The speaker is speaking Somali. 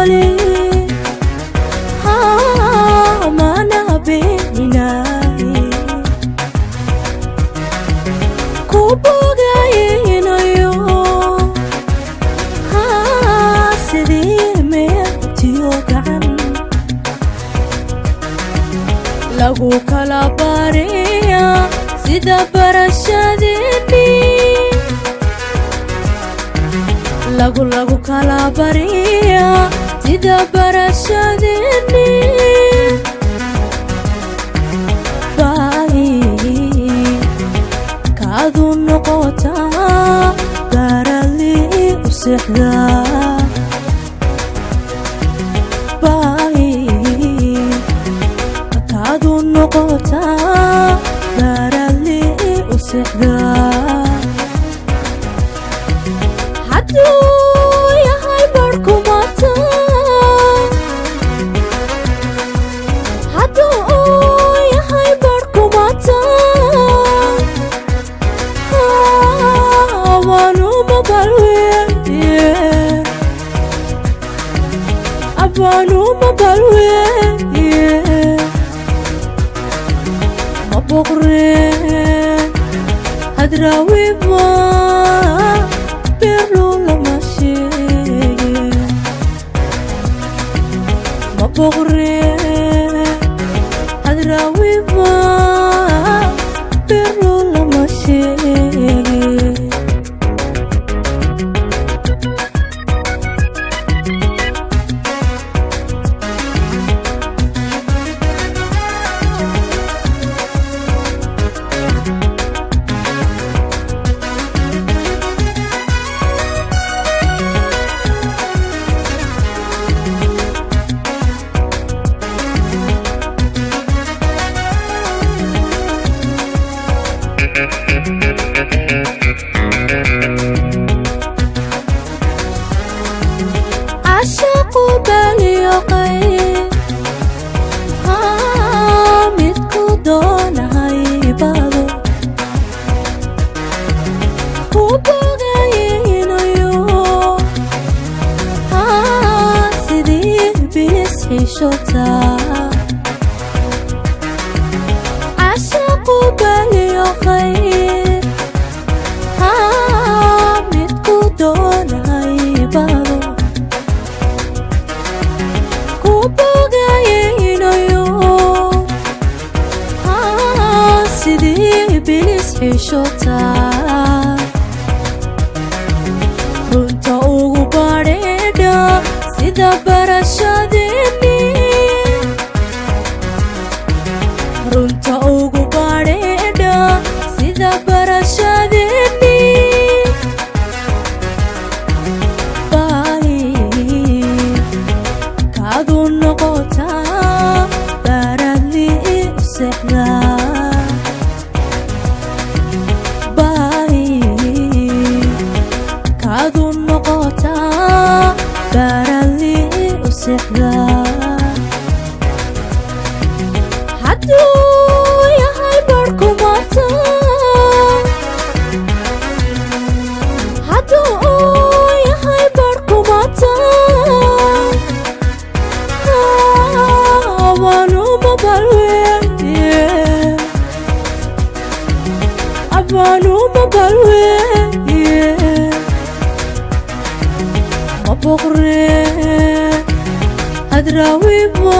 wali mana beeninay ku bogaynayo sidii meeltiyo gacan lagu kala bariya sida barashadeeni lagu kala bariya sida barashadeeni baahi kaadu noqotaa barali u seexdaa baahi kaadu noqotaa barali u seexdaa hadduu yahay barhkumata hadduu yahay barhkumata abanuma balweye abanuma balweye ma boqreen hadraawiba berlu lama sheege ma boqreen hadraawiba berlu lama sheege. Caashaqu baliyoqay midku doonahay bado ku bogaynayo sidii bilis xishota caashaqu baliyoqay midku doonahay bado ku bogaynayo sidii bilis xishota runta ugu badheedha sida barashadeeni runta ugu badheedha sida barashadeeni baahi kaadu noqotaa baradli u seexdaa baahi kaadu noqotaa baradli u seexdaa hadduu yahay barhkumata hadduu yahay barhkumata abanuma balweye abanuma balweye ma boqreen hadraawiba.